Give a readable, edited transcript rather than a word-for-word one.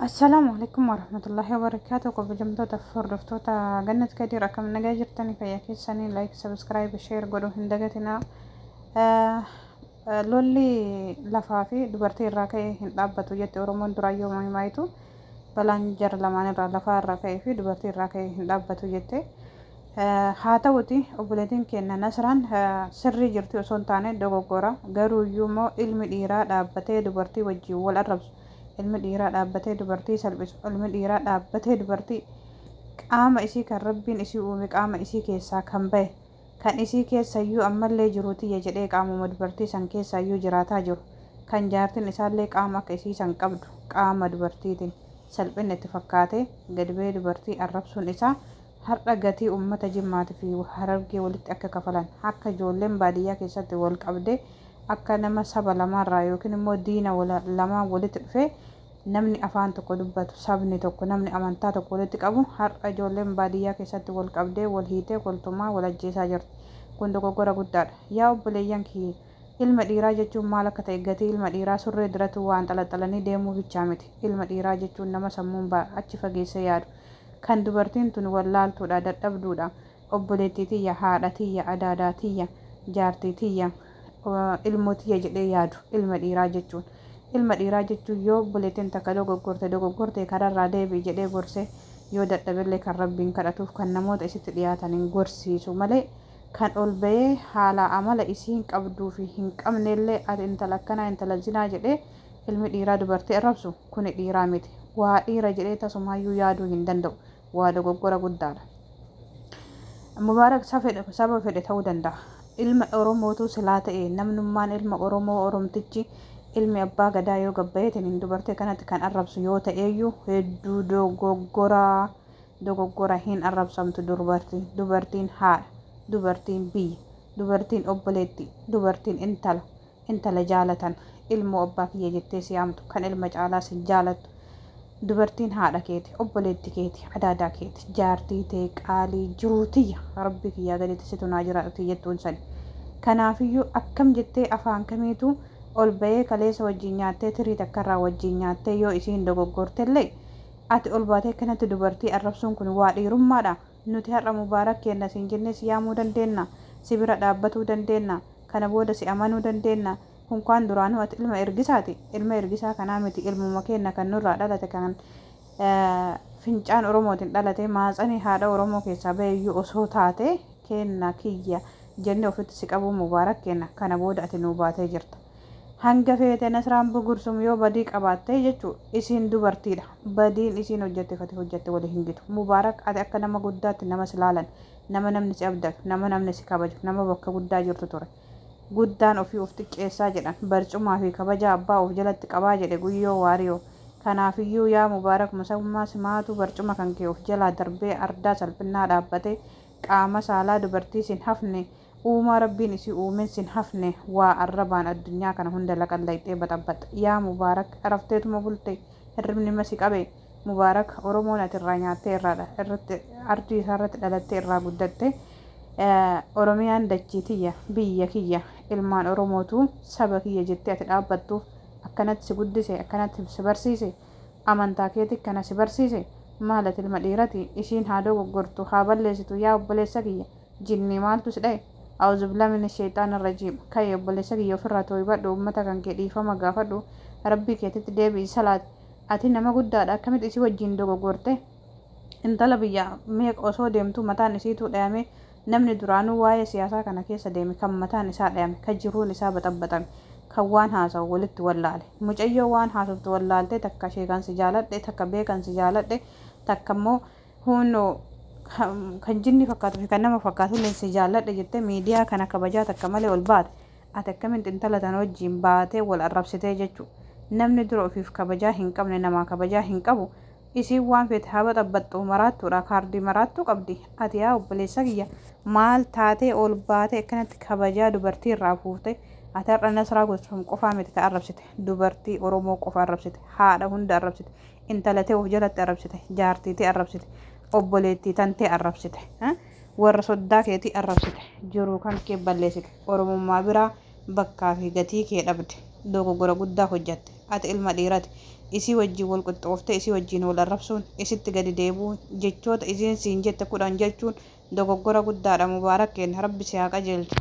Assalaamu alaikum warahmatullahi wabarakaatu. Kabajamtoota fi hordoftoota Gannat Kadiir, akkam nagaa jirtanii? Fayyaa keessanii? Like, subscribe, share godhuu hin dagatinaa. Lolli lafaa fi dubartii irraa ka'e hin dhaabbatu jette Oromoon duraan yoo himaayitu, balaan jara lamaan irraa, lafaa irraa ka'ee fi dubartii irraa ka'e hin dhaabbatu jette. Haa ta'uti, obboleettiin keenya Nasraan sirrii jirti osoo hin taane dogoggora. Garuu iyyuu immoo ilmi dhiiraa dhaabbatee dubartii wajjin wal arrabsu, ilmi dhiiraa dhaabbatee dubartii salphisu, ilmi dhiiraa dhaabbatee dubartii qaama isii kan Rabbiin isii uume, qaama isii keessaa kan bahe, kan isii keessayyuu ammallee jiru tiyya jedhee qaamuma dubartii san keessaayyuu jiraataa jiru, kan jaartin isaallee qaama akka isii san qabdu, qaama dubartiitiin salphinni itti fakkaatee gadi bahee dubartii arrabsuun isaa har'a gatii ummata Jimmaatii fi Harargee walitti akka kafalan, akka ijoolleen baadiyyaa keessatti wal qabdee, akka nama saba lamaarraa yookiin immoo diina lamaan walitti dhufee, namni afaan tokko dubbatu, sabni tokko, namni amantaa tokko walitti qabu, har'a ijoolleen baadiyyaa keessatti wal qabdee, wal hiitee, wal tumaa, wal ajjeesaa jirti. Kun dogoggora guddaadha. Yaa obboleeyyan kiyya, ilma dhiiraa jechuun maal akka ta'e, gatii ilma dhiiraa surree diratu waan xalaxalanii deemuu bichaa miti. Ilma dhiiraa jechuun nama sammuun achi fageessee yaadu. Kan dubartiin tun wallaaltuudha, dadhabduudha, obboleettii tiyya, haadha tiyya, adaadaa tiyya, jaartii tiyya, ilmoo tiyya jedhee yaadu ilma dhiiraa jechuun. Ilma dhiiraa jechuun yoo obboleettiin takka dogoggorte, dogoggorte kararraa deebi'i jedhee gorse, yoo dadhabellee kan Rabbiin kadhatuuf, kan namoota isitti dhiyaataniin gorsiisu malee, kan ol bahee haala amala isiin qabduu fi hin qabnellee ati intala akkanaa, intala zinaa jedhee ilmi dhiiraa dubartii arrabsu kuni dhiiraa miti. Waa dhiira jedhee tasumaayyuu yaaduu hin danda'u. Waa dogoggora guddaadha. Mubaarak saba fedhe ta'uu danda'a. Ilma Oromootu silaa ta'e, namnummaan ilma Oromoo, Oromtichi ilmi abbaa gadaa yoo gabbayeetiin hin dubartii kanatti kan arrabsu yoo ta'eyyuu, hedduu dogoggoraa, dogoggora. Hin arrabsamtu dubartiin. Dubartiin haadha, dubartiin biyya, dubartiin obboleetti, dubartiin intala, intala jaalatan, ilmoo abbaa kiyya jettee si yaamtu, kan ilma caalaa si jaalattu. Dubartiin haadha keeti, obboleetti keeti, adaadaa keeti, jaartii tee qaalii, jiruu tiyya, Rabbi kiyyaa gaditti situ naa jiraatu jettuun sani. Kanaafiyyuu akkam jettee, afaan kamiitu ol bahee, kaleessa wajjin nyaattee, tirii takkarraa wajjin nyaattee, yoo isiin dogoggortellee ati ol baatee akkanatti dubartii arrabsuun kun waa dhiirummaadha? Nuti har'a Mubaarak kenna siin jennee si yaamuu dandeenna? Si bira dhaabbatuu dandeenna? Kana booda si amanuu dandeenna? Kunkaan duraanuu ati ilma ergisaati. Ilma ergisaa kanaa miti, ilmuma keenna kan nurraa dhalate, kan fincaan Oromootiin dhalate, maatsanii haadha Oromoo keessaa baheyyuu osoo taate, keenna kiyya jennee ofitti si qabuu, Mubaarak kenna, kana booda ati nuu baatee jirta. Hanga feete Nasraan Bugursum yoo badii qabaatte jechuu, isiin dubartiidha. Badiin isiin hojjette fati hojjette walii hin gitu. Mubaarak, ati akka nama guddaatti nama si laalan, nama namni si abdatu, nama namni si kabaju, nama bakka guddaa jirtu ture. Guddaan ofii of xiqqeessaa jedhan. Barcumaa fi kabaja abbaa of jalatti qabaa jedhe Guyyoo Waariyoo. Kanaafiyyuu yaa Mubaarak Musammaa, simaatu barcuma kan kee of jalaa darbee ardaa salphinnaa dhaabbatee qaama saalaa dubartii sin hafne, uumaa Rabbiin isii uumen sin hafne, waa arrabaan addunyaa kana hunda laqallayxee baxabbaxxa. Yaa Mubaarak, rafteetuma bulte? Hirribni ma si qabe? Mubaarak, Oromoon ati irraa nyaattee, irraa irratti, ardii isaa irratti dhalattee irraa guddatte, Oromiyaan dachii tiyya, biyya kiyya, ilmaan Oromootu saba kiyya jettee ati dhaabbattuuf akkanatti si guddise, akkanatti si barsiise, amantaa keeti kana si barsiise. Maal, ati ilma dhiirati. Isiin haa dogoggortu, haa balleessitu. Yaa obboleessa kiyya, jinnii maaltu si dhaye? A'uuzubillah mina shayxaan rajiim. Ka'e obboleessa kiyya, ofirraa tooybadhu, ummata kan kee dhiifama gaafadhu, Rabbii keetitti deebi'i, salaati. Ati nama guddaadha. Akkamitti isii wajjiin dogoggorte? Intala biyya meeqa osoo deemtuu mataan isiituu dhayame. Namni duraanuu waa'ee siyaasaa kana keessa deeme, kan mataan isaa dhayame, kan jiruun isaa baxabbaxame, kan waan haasawu walitti wallaale, mucayyoo waan haasoftu wallaaltee, takka sheekan si jaaladhe, takka beekan si jaaladhe, takka immoo hunnoo kan jinni fakkaatu fi kan nama fakkaatu illee si jaaladhe jettee miidiyaa kana kabajaa takka malee ol baate. Ati akkamitti intala tana wajjiin baatee wal arrabsitee jechuu? Namni dura ofiif kabajaa hin qabne namaa kabajaa hin qabu. Isiin waan feete haa baxabbaxxu, maraattuudha, kaardii maraattuu qabdi. Ati yaa obboleessa kiyya, maal taatee ol baatee akkanatti kabajaa dubartii irraa fuufte? Ati har'a Nasraa Gosfam qofaa miti ka arrabsite. Dubartii Oromoo qofa arrabsite, haadha hunda arrabsite, intala tee of jalatti arrabsite, jaartii tee arrabsite, obboleettii tantee arrabsite, warra soddaa keetii arrabsite, jiruu kan kee balleessite, Oromummaa biraa bakkaa fi gatii kee dhabde. Dogoggora guddaa hojjatte. Ati ilma dhiirati. Isii wajjiin wal qixxooftee isii wajjiin wal arrabsuun, isitti gadi deebi'uun, jechoota isiin siin jette 10 jechuun dogoggora guddaadha Mubaarak keenya. Rabbi si haa qajeelchu.